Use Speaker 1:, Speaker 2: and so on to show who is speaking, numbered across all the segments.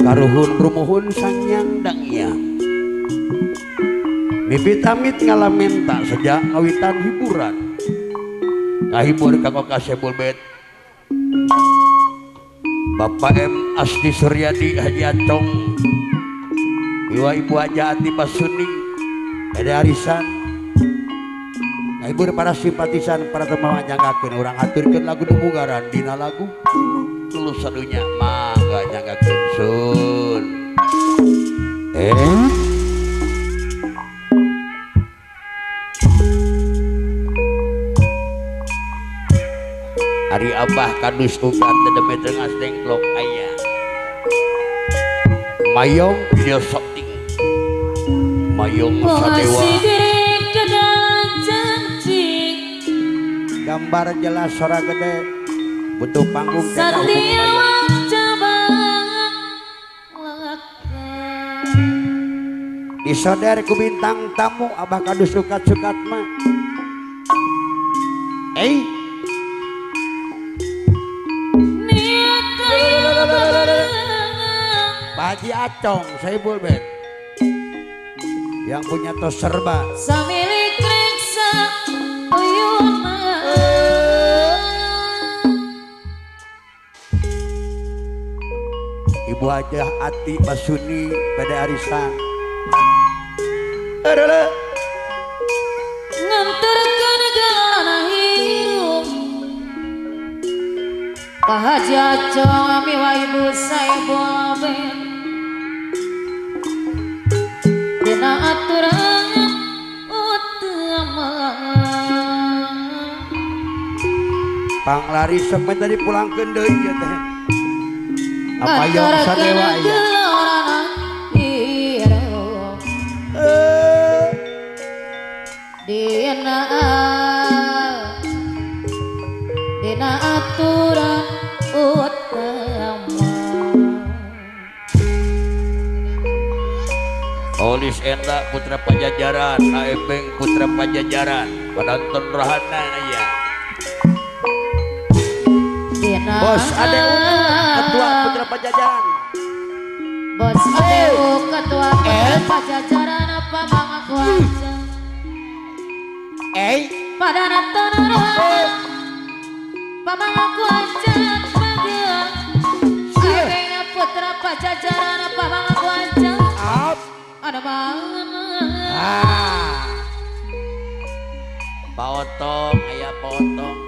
Speaker 1: Karuhun rumuhun sangyang dangyang. Mimpi tamit ngalamenta sejak ngawitan hiburan. Ngahibur kanggo kasebul bet. Bapak M Asdi Suryadi Haji Acong. Iwa Ibu Haja Ati Basuni Dede Arisan. Ngahibur para simpatisan para teman nyanggakeun urang aturkeun lagu dumungaran dina lagu tulus sadunya mangga nyanggakeun sun. Ari Abah kadus ugat dedeme tengas dengklok aya. Mayong video shooting. Mayong Sadewa. Gambar jelas suara gede butuh panggung disoder ku bintang tamu Abah kadus sukat-sukat mah. Pak Haji Acong Saibul Bet yang punya tos serba. Ibu Hajah Ati Basuni pada arisan.
Speaker 2: Nganterkeun galana hirup. Pak Haji Acong miwa Ibu Saibul Bet. Dina aturan utama.
Speaker 1: Panglari sok mah tadi pulangkeun deui ieu teh. Apa yang Sadewa ya?
Speaker 2: Dina aturan utama.
Speaker 1: Olis Enda Putra Pajajaran, Aebeng Putra Pajajaran, penonton rohana ya. Bos Adeu Ketua Putra Pajajaran.
Speaker 2: Bos Adeu Ketua Putra Pajajaran apa mangaku aja. Pada nonton rohana pamangaku aja bagian. Aebeng Putra Pajajaran apa mangaku aja. Ada mana?
Speaker 1: Paotong aya paotong.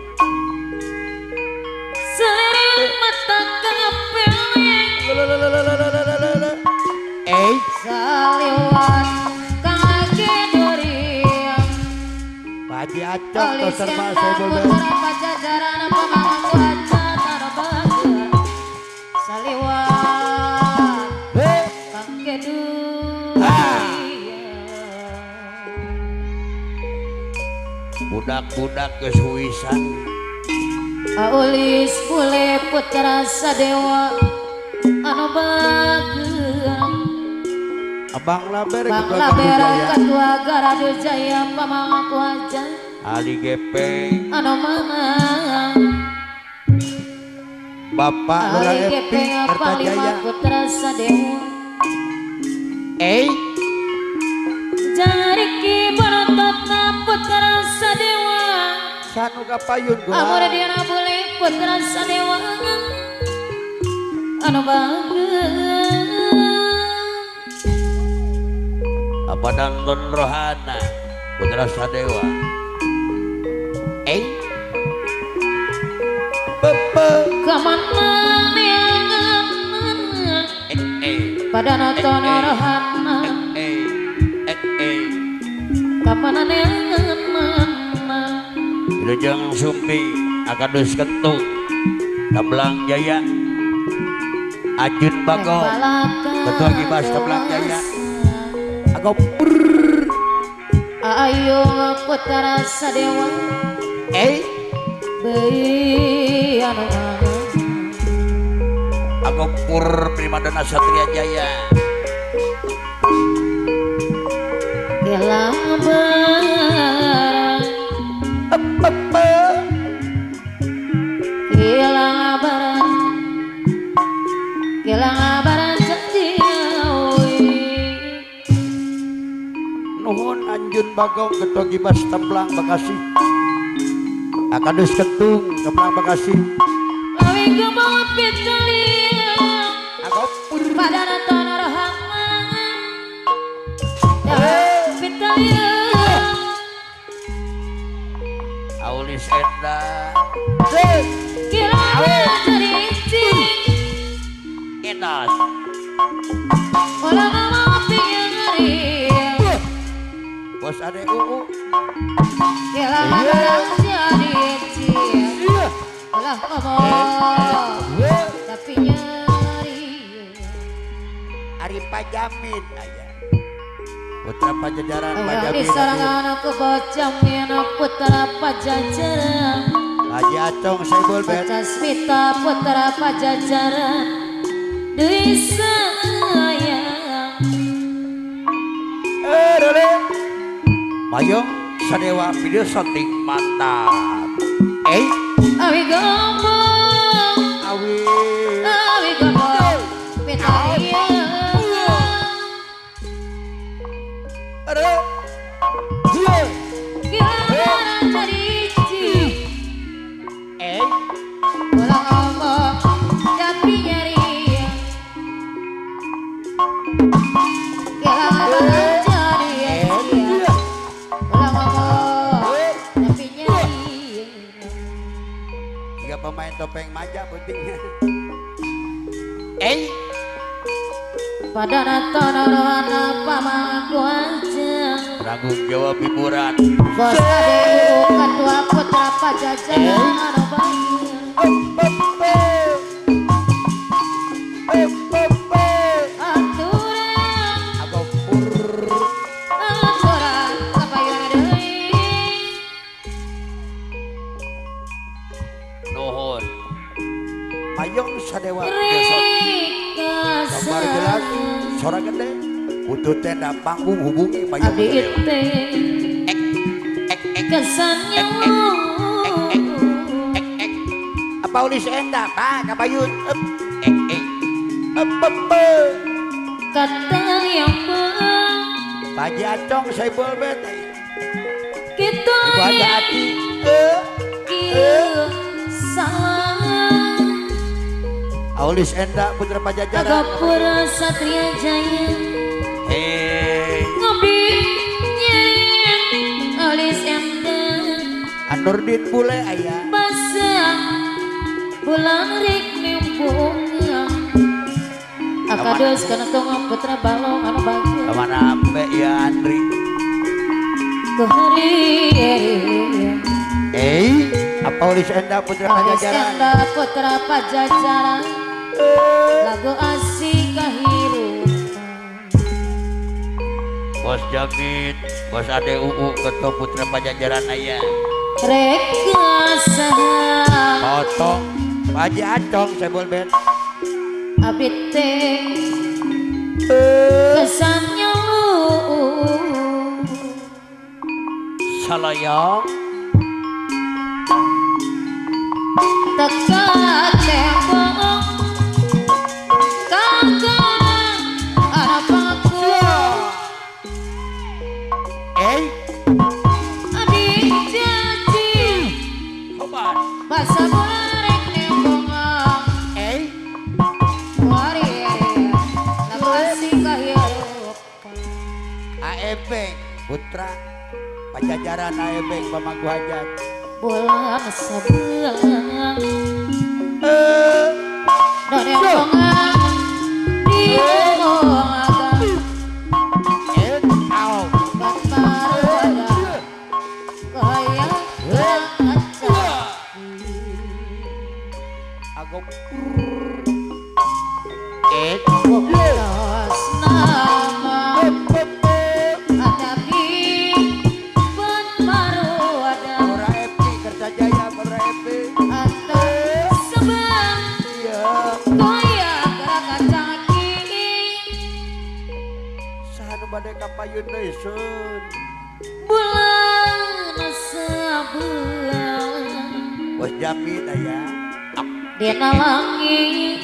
Speaker 2: Selirik mata kapeling. Saliwat kaki durian.
Speaker 1: Pak Haji Acong tos serba Saibul Bet.
Speaker 2: Putra Pajajaran pamangaku aja tarbaga. Saliwat kaki durian.
Speaker 1: Budak-budak geus huisan.
Speaker 2: Aulis bule Putra Sadewa anu bageun.
Speaker 1: Abang Laber
Speaker 2: Ketua Garadu Jaya pamangaku aja.
Speaker 1: Ali Gepeng
Speaker 2: anu mana?
Speaker 1: Bapak Lurah Epi Kertajaya
Speaker 2: Putra Sadewa. Jariki bonototna Putra Sadewa.
Speaker 1: Sanu kapayun gua.
Speaker 2: Amur dina bule Putra Sadewa anu bageun.
Speaker 1: Apa danton rohana Putra Sadewa. Pepe
Speaker 2: kamana neangan pada nonton rohana. Kamana neangan.
Speaker 1: Wilujeng Sumpi Akadus Kentung Tablang Jaya Ajun Bagong Ketua Gibas Tablang Jaya Agop.
Speaker 2: Ayo Putra Sadewa Bei anu
Speaker 1: Agop Pur Primadona Satria Jaya.
Speaker 2: Gelang barang Gelang barang Gelang barang.
Speaker 1: Nuhun Anjun Bagong Ketua Gibas Templang Bekasi. Akadus Ketung Templang Bekasi.
Speaker 2: Awi gembong pitaliang pada nonton rahman pitaliang
Speaker 1: Aulis Enda
Speaker 2: kira jadi cing
Speaker 1: Enas
Speaker 2: ulah ngomong pingin
Speaker 1: Bos ade UU
Speaker 2: kira jadi cing ulah ngomong tapi nyeri
Speaker 1: Ari Pajamin aya Putra Pajajaran Pajamin
Speaker 2: disarangan aku Pajamin Putra Pajajaran
Speaker 1: Haji Acong Saibul Bet
Speaker 2: Pacasmita Putra Pajajaran deui sayang
Speaker 1: rele Mayong Sadewa video syuting mantap
Speaker 2: awi gombong
Speaker 1: awi
Speaker 2: awi gombong pitaliang ulah ngomong tapi nyeri kira jadi ulah ngomong tapi nyeri
Speaker 1: tiga pemain topeng maja pentingnya
Speaker 2: pada nonton rohana pamangku aja
Speaker 1: tanggung jawab hiburan
Speaker 2: Bos Ade Ketua Putra Pajajaran anu bae aturan aturan kapayun deui
Speaker 1: nuhun Mayong Sadewa gambar jelas suara gede butuh tenda panggung hubungi Mayong
Speaker 2: abdi teh kesannya
Speaker 1: apa ulis enda pak kabayun
Speaker 2: kata yang
Speaker 1: Paji Acong Saibul Bet
Speaker 2: kitu
Speaker 1: Ibu hati
Speaker 2: salah
Speaker 1: Aulis Enda Putra Pajajaran
Speaker 2: Agapura Satria Jaya ngopi nyeng Aulis Enda
Speaker 1: Anurdin Bule aya
Speaker 2: basah bulan rik nimbunga Akados kana tong Putra Balong anu bagus
Speaker 1: kamana ambe ya Andri
Speaker 2: kuhari
Speaker 1: apa Aulis Enda Putra Pajajaran
Speaker 2: Aulis Enda Putra Pajajaran lagu asik kahirupan
Speaker 1: Bos Jamin Bos Ade UU Ketua Putra Pajajaran aya
Speaker 2: rekasa
Speaker 1: potong Haji Acong Saibul Bet
Speaker 2: abdi teh kesannya lu
Speaker 1: salayang
Speaker 2: teka tembok kakak harapanku adik janji
Speaker 1: sobat
Speaker 2: masa bareng nembongan wari lagu asik kahirupan
Speaker 1: AEB Putra Pajajaran AEB pemangku hajat
Speaker 2: bulan sebelang dari omongan di omongan bapak kaya kaca
Speaker 1: aku
Speaker 2: buktos nama ada di baru ada
Speaker 1: Jaya merepe
Speaker 2: atau sebab goyah gerak kaki
Speaker 1: sahanu bade kapayun deui sun
Speaker 2: bulan sebulan
Speaker 1: Bos Jamin aya
Speaker 2: dina langit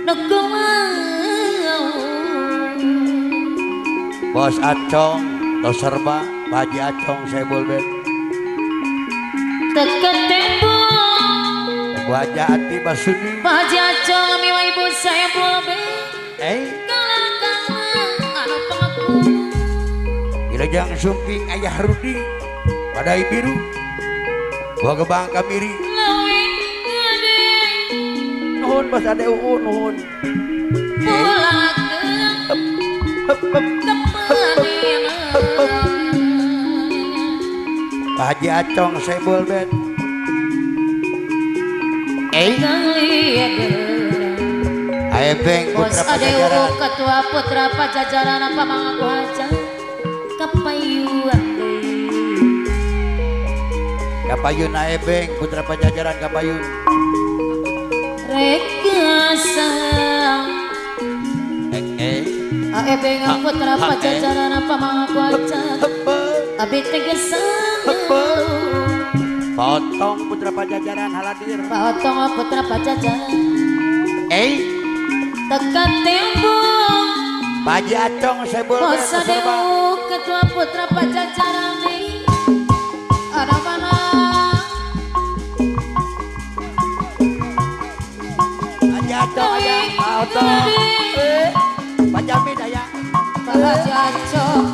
Speaker 2: nu
Speaker 1: Bos Acong Toserba Pak Haji Acong Saebul Band.
Speaker 2: Teket tembok
Speaker 1: Bu Haji Ati Basuni.
Speaker 2: Pak Haji Acong miwa Ibu Saebul Band. Kalah-kalah anu pengaku.
Speaker 1: Wilujeng Sumping Ayah Rudi Badai Biru Buah Gebang Kamiri.
Speaker 2: Leuwih gede.
Speaker 1: Nuhun Bos Ade Uun nuhun. Pak Haji Acong Saebul Band. Aebeng Putra Pajajaran.
Speaker 2: Ketua Putra Pajajaran apa mangaku haja kapayuan deui.
Speaker 1: Kapayun Aebeng Putra Pajajaran kapayun.
Speaker 2: Rek ngasang. Aebeng Putra Pajajaran apa mangaku haja. Abi tegesan.
Speaker 1: Potong Putra Pajajaran haladir.
Speaker 2: Potong Putra Pajajaran. Tekan tembok.
Speaker 1: Pak Haji Acong Saebul Band.
Speaker 2: Ketua Putra Pajajaran nih. Ada mana?
Speaker 1: Pak Haji Acong aya, Pak Otong. Pak Jamin aya.
Speaker 2: Pak Haji Acong.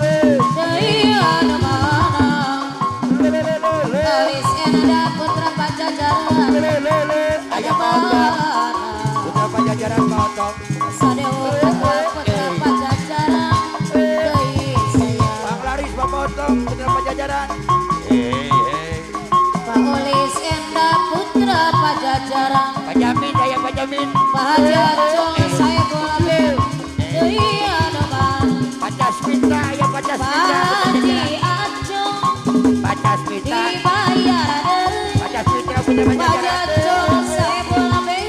Speaker 2: Deui anu mana? Alis Enda Putra Pajajaran.
Speaker 1: Aya Pak Otong. Putra Pajajaran Pak Otong.
Speaker 2: Sadewa Putra Pajajaran. Deui saya.
Speaker 1: Pak Laris Pak Otong Putra Pajajaran.
Speaker 2: Pak Ulis Enda Putra Pajajaran.
Speaker 1: Pak Jamin aya Pak Jamin.
Speaker 2: Pak Haji Acong Saebul Band. Deui anu mana?
Speaker 1: Pak Jasmita aya Pak Jasmita.
Speaker 2: Pak Haji Acong
Speaker 1: Pak Jasmita.
Speaker 2: Dibayar deui.
Speaker 1: Pak Jasmita Putra
Speaker 2: Pak
Speaker 1: Pajajaran.
Speaker 2: Acong Saebul Band.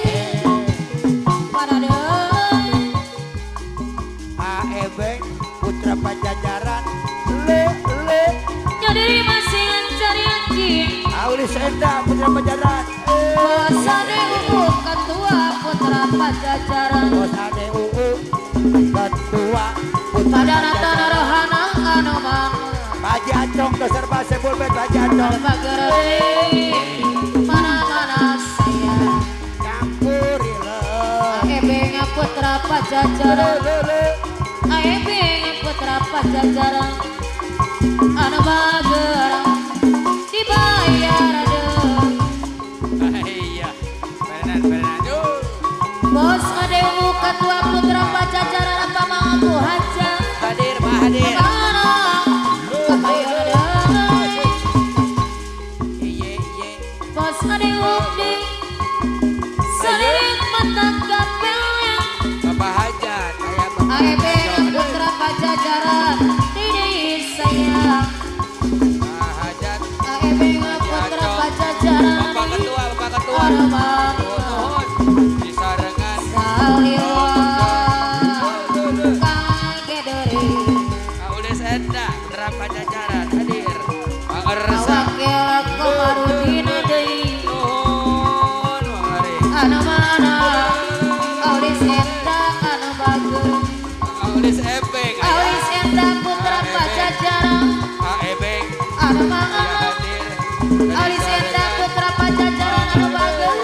Speaker 2: Mana deui?
Speaker 1: Aebeng Putra Pajajaran. Le le.
Speaker 2: Nyadiri masih mencari anjing.
Speaker 1: Aulis Enda Putra Pajajaran.
Speaker 2: Bos Ade Uu Ketua Putra Pajajaran.
Speaker 1: Bos Ade Uu Ketua Putra
Speaker 2: Padanatan
Speaker 1: Pajajaran.
Speaker 2: Rohana anu mana?
Speaker 1: Pak Haji Acong Toserba Saebul Band Pak Haji Acong.
Speaker 2: Mana-mana saya.
Speaker 1: Campurilah.
Speaker 2: Aebeng Putra Pajajaran.
Speaker 1: Le le.
Speaker 2: Aebeng Putra Pajajaran. Anu bagerang dibayar deui.
Speaker 3: Iya. Benar benar.
Speaker 2: Bos Ade Uu Ketua Putra Pajajaran apa mangaku haja.
Speaker 3: Hadir Pak hadir.
Speaker 2: Mana kapayun deui.
Speaker 3: Iye iye.
Speaker 2: Bos Ade Uu di salirit mata kapelnya.
Speaker 3: Bapak Hajat aya Bapak
Speaker 2: Aebeng Putra Pajajaran di saya.
Speaker 3: Pak Hajat.
Speaker 2: Aebeng Putra Pajajaran.
Speaker 3: Bapak Ketua, Bapak Ketua. Nuhun. Disarengan.
Speaker 2: Saliwa kagedere.
Speaker 3: Aulis Enda Putra Pajajaran hadir. Pangersa.
Speaker 2: Wakil Komarudin deui.
Speaker 3: Nuhun, mari.
Speaker 2: Anu mana? Aulis Enda anu bagus.
Speaker 3: Aulis Ebeng aya.
Speaker 2: Aulis Enda Putra Pajajaran.
Speaker 3: Aebeng.
Speaker 2: Anu mana?
Speaker 3: Hadir.
Speaker 2: Aulis Enda Putra Pajajaran anu bagus.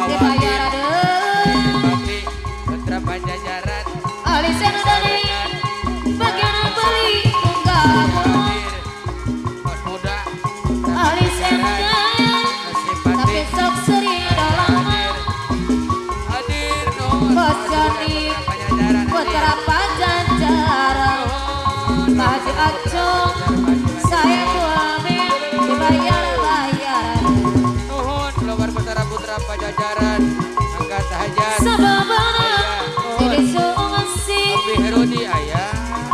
Speaker 2: Dibayar deui.
Speaker 3: Bakti Putra Pajajaran.
Speaker 2: Aulis Enda deui. Bagian beli unggah.
Speaker 3: Bos muda.
Speaker 2: Aulis Enda. Tapi sok sering dolongan.
Speaker 3: Hadir nuhun.
Speaker 2: Bos Joni Putra Pajajaran. Pak Haji Acong Saebul Band dibayar-bayar.
Speaker 3: Nuhun keluar Putra Putra Pajajaran. Angkat hajat.
Speaker 2: Sababana jadi sungsi.
Speaker 3: Abi Herudi aya.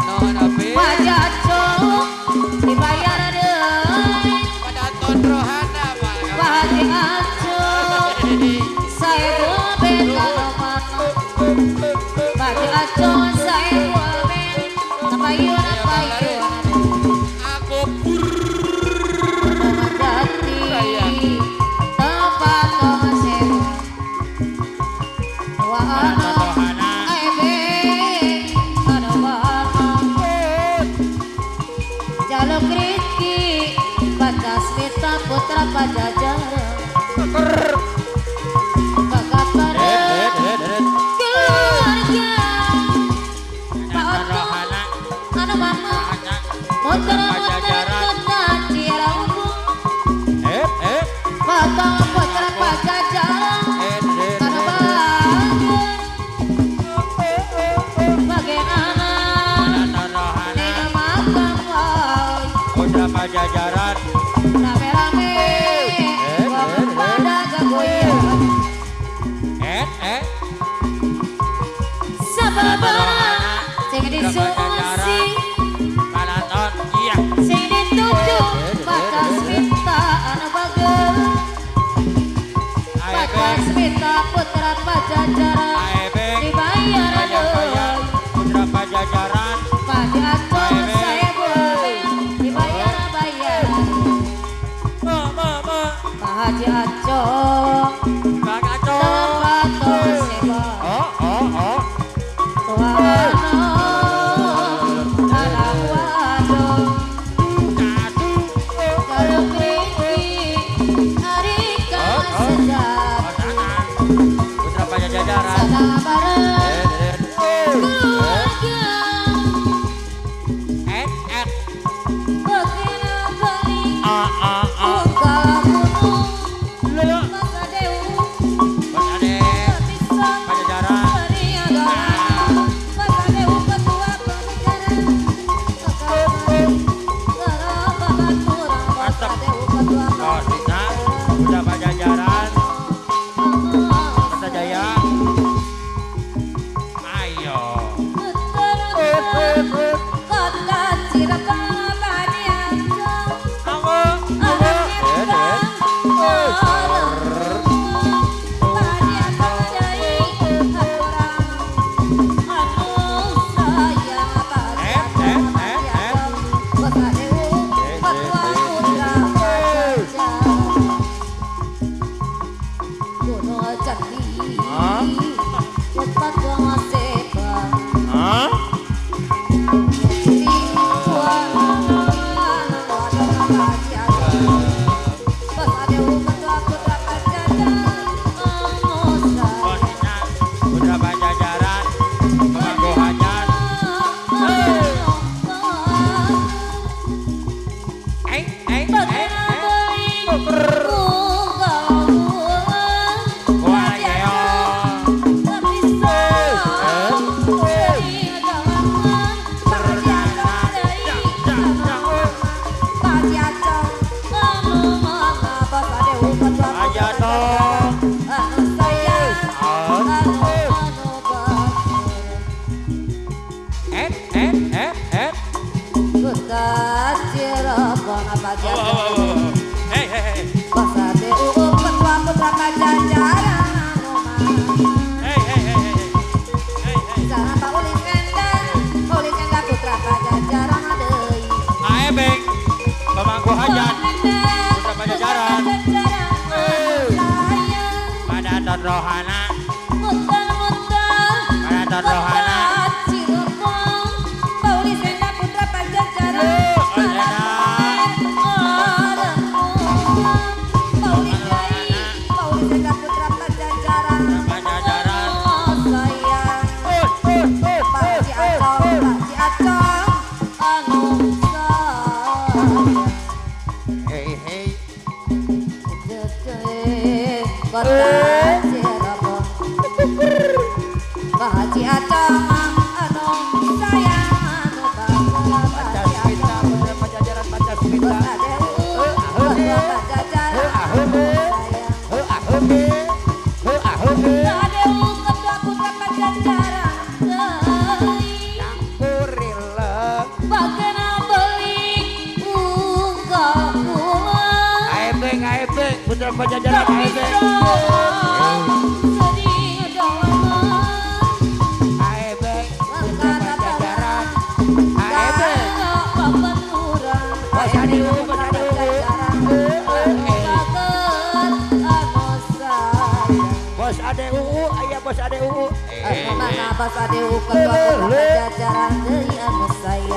Speaker 3: Nuhun Abi.
Speaker 2: Pak Haji Acong dibayar deui.
Speaker 3: Pada Anton Rohana Pak.
Speaker 2: Pak Haji Acong Saebul Band anu mana? Pak Haji Acong Saebul Band kapayun kapayun. Putra Pajajaran Kakak keluarga Pak Otto anu mama muter-muter kota Cirebon Pak Putra Pajajaran anu bagian
Speaker 3: Putra Pajajaran
Speaker 2: rame-rame pada gagoyan sababara sing disusi
Speaker 3: Palaton iya
Speaker 2: sing dituju batas minta anu bagel batas minta Putra Pajajaran dibayar deui
Speaker 3: Putra Pajajaran
Speaker 2: Pak Acong saya boleh dibayar-bayar Pak Haji Acong
Speaker 3: Pak Acong
Speaker 2: oh oh oh
Speaker 3: Putra Pajajaran Putra Pajajaran Jaya ayo
Speaker 2: Kota Cirebon
Speaker 3: Rohana muter-muter Rohana
Speaker 2: Cirebon Pauli Senda Putra Pajajaran Pauli Jai Pauli Senda Putra Pajajaran sayang Pak Haji Acong Pak Haji Acong anu sayang
Speaker 1: hey hey
Speaker 2: Kota Cirebon Pak Haji Acong anu sayang anu
Speaker 1: Pancasila Putra Pajajaran Pancasila
Speaker 2: Putra Pajajaran
Speaker 1: Putra Pajajaran aebeng aebeng Putra Pajajaran aebeng Bos Ade UU aya Bos Ade UU
Speaker 2: mana Bos Ade UU ketua Putra Pajajaran deui anu sayang.